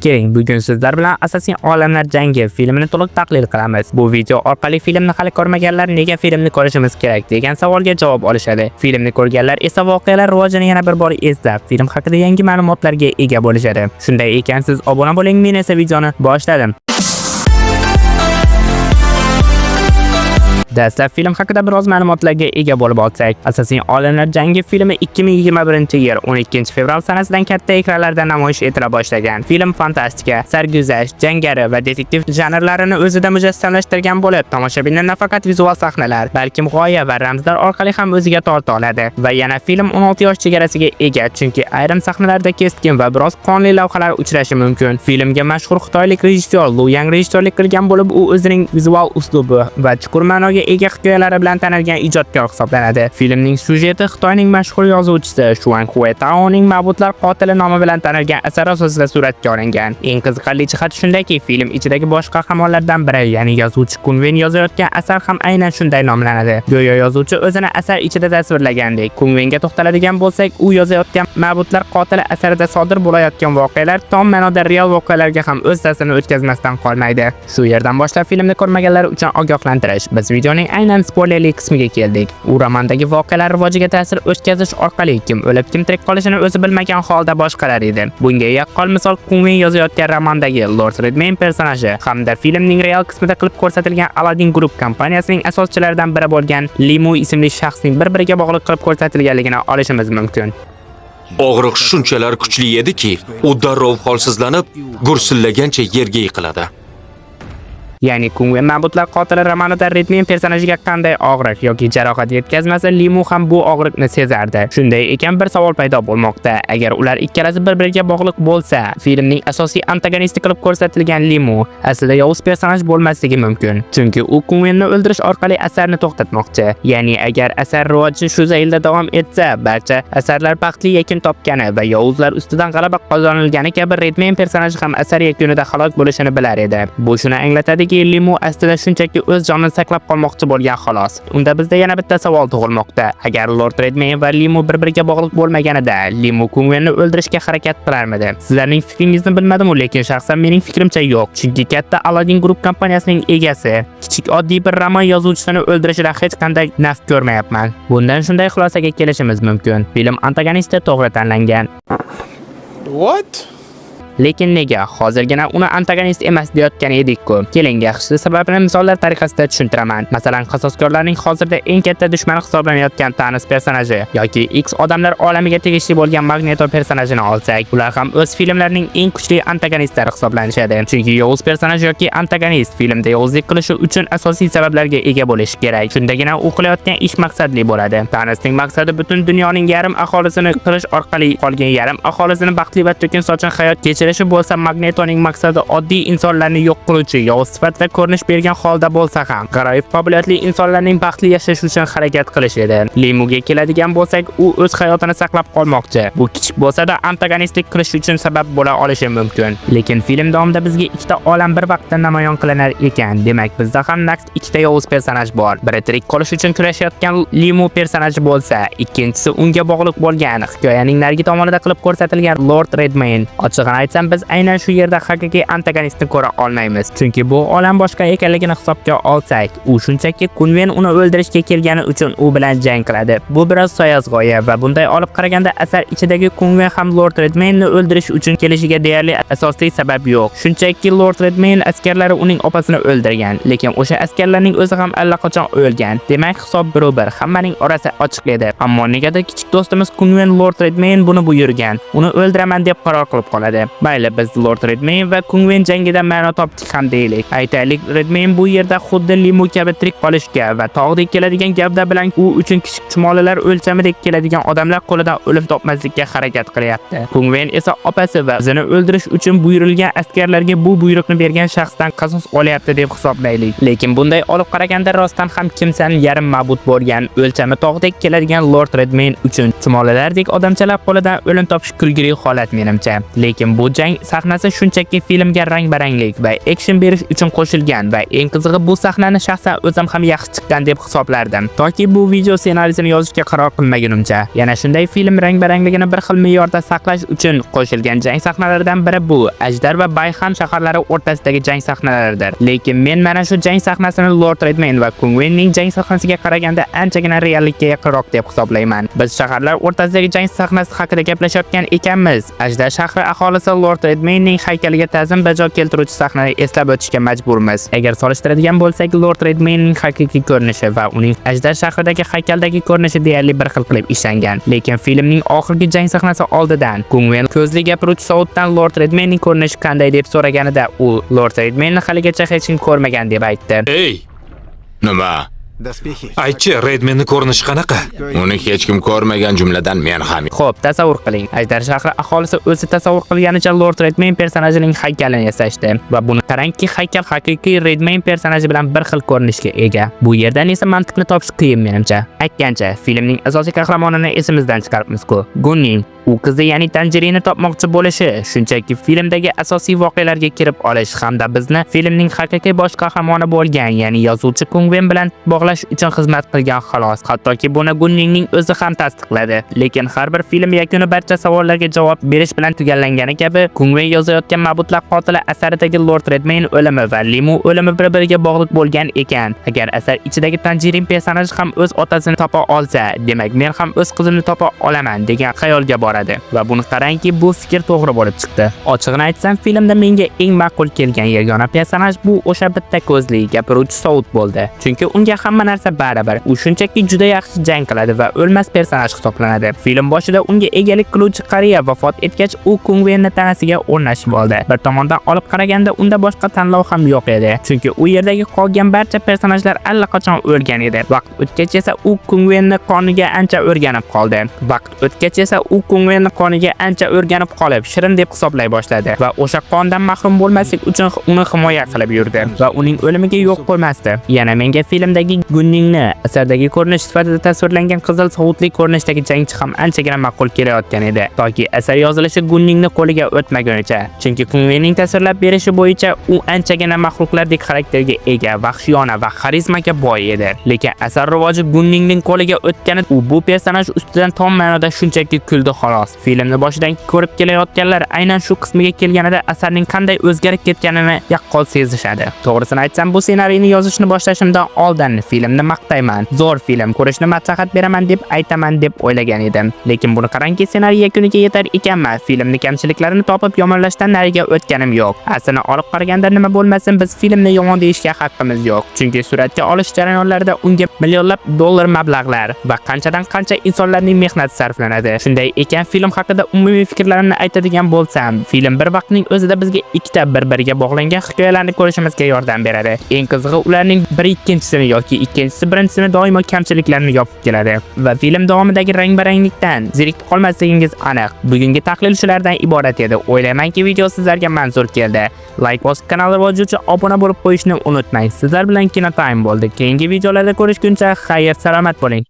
Keling, bugun sizlar bilan Assassin Olamlar Jangi filmini to'liq tahlil qilamiz. Bu video orqali filmni hali ko'rmaganlar nega filmni ko'rishimiz kerak degan savolga javob olishadi. Filmni ko'rganlar esa voqealar rivojini yana bir bor eslab, film haqida yangi ma'lumotlarga ega bo'lishadi. Shunday ekan, siz obuna bo'ling, men esa videoni boshladim. Dastlab film haqida biroz ma'lumotlarga ega bo'lib olsak, Assassin Olamlar Jangi filmi 2021-yil 12-fevral sanasidan katta ekranlarda namoyish etila boshlagan. Film fantastika, sarguzasht, jangari va detektiv janrlarini o'zida mujassamlashtirgan bo'lib, tomoshabinni nafaqat vizual sahnalar, balkim g'oya va ramzlar orqali ham o'ziga torta oladi. Va yana film 16 yosh chegarasiga ega, chunki ayrim sahnalarda keskin va biroz qonli lavhalar uchrashi mumkin. Filmga mashhur xitoylik rejissyor Lu Yang rejissyorlik qilgan bo'lib, u o'zining vizual uslubi va chuqur ma'noga ega hikoyalari bilan tanilgan ijodkor hisoblanadi. Filmning syujeti Xitoyning mashhur yozuvchisi Shuang Huetaoning Ma'budlar qotili nomi bilan tanilgan asar asosida suratga olingan. Eng qiziqarli jihati shundaki, film ichidagi bosh qahramonlardan biri, ya'ni yozuvchi Kunven yozayotgan asar ham aynan shunday nomlanadi. Go'yo yozuvchi o'zini asar ichida tasvirlagandek. Kunvenga to'xtaladigan bo'lsak, u yozayotgan Ma'budlar qotili asarida sodir bo'layotgan voqealar tom ma'noda real voqealarga ham o'z ta'sirini o'tkazmasdan qolmaydi. Shu yerdan boshlab filmni ko'rmaganlar uchun ogohlantirish. Biz videoning aynan spoilerli qismiga keldik. U romandagi voqealar rivojiga ta'sir o'tkazish orqali kim o'lib, kim tirik qolishini o'zi bilmagan holda boshqarar edi. Bunga yaqqol misol Kunven yozayotgan romandagi Lord Redmayne personaji hamda filmning real qismida qilib ko'rsatilgan Aladdin Group kompaniyasining asoschilaridan biri bo'lgan Limu ismli shaxsning bir-biriga bog'liq qilib ko'rsatilganligini olishimiz mumkin. Og'riq shunchalar kuchli ediki, u darrov holsizlanib, gursillagancha yerga yiqiladi. Ya'ni Kunven Ma'budlar qotili romanida Redmayne personajiga qanday og'riq yoki jarohat yetkazmasa, Limu ham bu og'riqni sezardi. Shunday ekan, bir savol paydo bo'lmoqda. Agar ular ikkalasi bir-biriga bog'liq bo'lsa, filmning asosiy antagonisti qilib ko'rsatilgan Limu aslida yovuz personaj bo'lmasligi mumkin. Chunki u Kunvenni o'ldirish orqali asarni to'xtatmoqchi. Ya'ni agar asar rivoji shu zaylda davom etsa, barcha asarlar baxtli yakun topgani va yovuzlar ustidan g'alaba qozonilgani kabi Redmayne personaji ham asar yakunida halok bo'lishini bilar edi. Bu shuni anglatadiki, Limu aslida shunchaki o'z jonini saqlab qolmoqchi bo'lgan xolos. Unda bizda yana bitta savol tug'ilmoqda. Agar Lord Redmayne va Limu bir-biriga bog'liq bo'lmaganida, Limu Kunvenni o'ldirishga harakat qilarmidi? Sizlarning fikringizni bilmadim, lekin shaxsan mening fikrimcha yo'q. Chunki katta Aladdin Group kompaniyasining egasi kichik oddiy bir roman yozuvchisini o'ldirishida hech qanday naf ko'rmayapman. Bundan shunday xulosaga kelishimiz mumkin. Film antagonisti to'g'ri tanlangan. What? Lekin nega hozirgina uni antagonist emas deyotgan edik-ku? Keling, yaxshisi sababini misollar tariqasida tushuntiraman. Masalan, qasoskorlarning hozirda eng katta dushmani hisoblanayotgan Thanos personaji yoki X odamlar olamiga tegishli bo'lgan Magneto personajini olsak, ular ham o'z filmlarining eng kuchli antagonistlari hisoblanishadi. Chunki yovuz personaj yoki antagonist filmda yovuzlik qilishi uchun asosiy sabablarga ega bo'lishi kerak. Shundagina u qilayotgan ish maqsadli bo'ladi. Thanosning maqsadi butun dunyoning yarim aholisini qirish orqali qolgan yarim aholisini baxtli va to'kin sochin hayot kechirishi bo'lsa, Magnetoning maqsadi oddiy insonlarni yo'q qiluvchi yovuz sifatda ko'rinish bergan holda bo'lsa ham, g'aroyib qobiliyatli insonlarning baxtli yashashi uchun harakat qilish edi. Limuga keladigan bo'lsak, u o'z hayotini saqlab qolmoqchi. Bu kichik bo'lsa-da antagonistlik qilish uchun sabab bo'la olishi mumkin. Lekin film davomida bizga ikkita olam bir vaqtda namoyon qilinar ekan. Demak, bizda ham naqd ikkita yovuz personaj bor. Biri tirik qolish uchun kurashayotgan Limu personaji bo'lsa, ikkinchisi unga bog'liq bo'lgan hikoyaning narigi tomonida qilib ko'rsatilgan Lord Redmayne. Ochig'ini aytsam, biz aynan shu yerda haqiqiy antagonistni ko'ra olmaymiz. Chunki bu olam boshqa ekanligini hisobga olsak, u shunchaki Kunven uni o'ldirishga kelgani uchun u bilan jang qiladi. Bu biroz soyaz g'oya va bunday olib qaraganda asar ichidagi Kunven ham Lord Redmayne'ni o'ldirish uchun kelishiga deyarli asosli sabab yo'q. Shunchaki Lord Redmayne askarlari uning opasini o'ldirgan, lekin o'sha askarlarning o'zi ham allaqachon o'lgan. Demak, hisob bir-bir, hammaning orasi ochiq edi. Ammo negadir kichik do'stimiz Kunven Lord Redmayne buni buyurgan, uni o'ldiraman deb qaror qilib qoladi. Mayli, biz Lord Redmayne va Kunven jangidan ma'no topdik ham deylik. Aytaylik, Redmayne bu yerda xuddi Limu kabi tirik qolishga va tog'dek keladigan gavda bilan u uchun kichik chumolilar o'lchamidek keladigan odamlar qo'lidan o'lim topmaslikka harakat qilyapti. Kunven esa opasi va o'zini o'ldirish uchun buyurilgan askarlarga bu buyruqni bergan shaxsdan qasos olyapti deb hisoblaylik. Lekin bunday olib qaraganda rostdan ham kimsan yarim ma'bud bo'lgan, o'lchami tog'dek keladigan Lord Redmayne uchun chumolilardek odamchalar qo'lidan o'lim topish kulgili holat menimcha. Lekin bu jang sahnasi shunchaki filmga rang-baranglik va action berish uchun qo'shilgan va eng qizig'i, bu sahnani shaxsan o'zim ham yaxshi chiqqan deb hisoblardim. Toki bu video ssenariysini yozishga qaror qilmagunimcha. Yana shunday film rang-barangligini bir xil me'yorda saqlash uchun qo'shilgan jang sahnalaridan biri bu Ajdar va Bayxan shaharlari o'rtasidagi jang sahnalaridir. Lekin men mana shu jang sahnasini Lord Redmayne va Kung Wenning jang sahnasiga qaraganda anchagina reallikka yaqinroq deb hisoblayman. Biz shaharlar o'rtasidagi jang sahnasi haqida gaplashayotgan ekanmiz, Ajdar shahri aholisi Lord Redmaynening haykaliga ta'zim bajo keltiruvchi sahnani eslab o'tishga majburmiz. Agar solishtiradigan bo'lsak, Lord Redmaynening haqiqiy ko'rinishi va uning Ajdar shahridagi haykaldagi ko'rinishi deyarli bir xil qilib ishlangan. Lekin filmning oxirgi jang sahnasi oldidan Kung Wen ko'zli gapiruvchi sovutdan Lord Redmaynening ko'rinishi qanday deb so'raganida, u Lord Redmayni haligacha hech kim ko'rmagan deb aytdi. Ey, Nima? Доспехи. Aytchi, Redmenni ko'rinishi qanaqa? Uni hech kim ko'rmagan, jumladan men ham. Xo'p, tasavvur qiling. Ajdar shahri aholisi o'zi tasavvur qilganicha Lord Redmayne personajining haykalini yasashdi va buni qarangki, haykal haqiqiy Redmayne personaji bilan bir xil ko'rinishga ega. Bu yerdan esa mantiqni topish qiyin menimcha. Aytgancha, filmning asosiy qahramonini esimizdan chiqaribmiz-ku. Gunning u qizi, ya'ni Tanjerini topmoqchi bo'lishi shunchaki filmdagi asosiy voqealarga kirib olish hamda bizni filmning haqiqiy bosh qahramoni bo'lgan, ya'ni yozuvchi Kung Wen bilan bog'lash uchun xizmat qilgan, xolos. Hattoki buni Gunningning o'zi ham tasdiqladi. Lekin har bir film yakuni barcha savollarga javob berish bilan tugallangani kabi, Kung Wen yozayotgan Ma'budlar qotili asaridagi Lord Redmayne o'limi va Limu o'limi bir-biriga bog'liq bo'lgan ekan. Agar asar ichidagi Tanjerin personaji ham o'z otasini topa olsa, demak, men ham o'z qizimni topa olaman degan xayolga boradi. Va buni qarangki, bu fikr to'g'ri bo'lib chiqdi. Ochig'ini aytsam, filmda menga eng ma'qul kelgan yagona personaj bu o'sha bitta ko'zli gapiruvchi sovut bo'ldi. Chunki unga hamma narsa baribir. U shunchaki juda yaxshi jang qiladi va o'lmas personaj hisoblanadi. Film boshida unga egalik qiluvchi qariya vafot etgach, u Kung Wenni tanasiga o'rnashib oldi. Bir tomondan olib qaraganda, unda boshqa tanlov ham yo'q edi. Chunki u yerdagi qolgan barcha personajlar allaqachon o'lgan edi. Vaqt o'tgach esa u Kung Wenni qoniga ancha o'rganib qoldi. Vaqt o'tgach esa u Kung Wenni qoniga ancha o'rganib qolib, shirin deb hisoblay boshladi va o'sha qondan mahrum bo'lmaslik uchun uni himoya qilib yurdi va uning o'limiga yo'l qo'ymasdi. Yana menga filmdagi Gunningni asardagi ko'rinish sifatida tasvirlangan qizil sovutli ko'rinishdagi jangchi ham anchagina ma'qul kelayotgan edi. Toki asar yozilishi Gunningni qo'liga o'tmagunicha. Chunki Kung Wenning tasvirlab berishi bo'yicha u anchagina maxluqlardek xarakterga ega, vahshiyona va xarizmaga boy edi. Lekin asar rivoji Gunningning qo'liga o'tgani, u bu personaj ustidan tom ma'noda shunchaki kuldi, xolos. Filmni boshidan ko'rib kelayotganlar aynan shu qismiga kelganida asarning qanday o'zgarib ketganini yaqqol sezishadi. To'g'risini aytsam, bu ssenariyni yozishni boshlashimdan oldin filmni maqtayman, zo'r film, ko'rishni maslahat beraman deb aytaman deb o'ylagan edim. Lekin buni qarangki, ssenariy yakuniga yetar ekanman, filmni kamchiliklarini topib yomonlashdan nariga o'tganim yo'q. Aslini olib qaraganda, nima bo'lmasin, biz filmni yomon deyishga haqqimiz yo'q. Chunki suratga olish jarayonlarida unga millionlab dollar mablag'lar va qanchadan qancha insonlarning mehnati sarflanadi. Shunday ekan, film haqida umumiy fikrlarimni aytadigan bo'lsam, film bir vaqtning o'zida bizga ikkita bir-biriga bog'langan hikoyalarni ko'rishimizga yordam beradi. Eng qizig'i, ularning biri ikkinchisini yoki ikkinchisi birinchisini doimo kamchiliklarini yopib keladi va film davomidagi rang-baranglikdan zerikib qolmasligingiz aniq. Bugungi tahlil shulardan iborat edi. O'ylaymanki, video sizlarga manzur keldi. Like bosib, kanal rivoji uchun obuna bo'lib qo'yishni unutmang. Sizlar bilan Kino Time bo'ldi. Keyingi videolarda ko'rishguncha xayr, salomat bo'ling.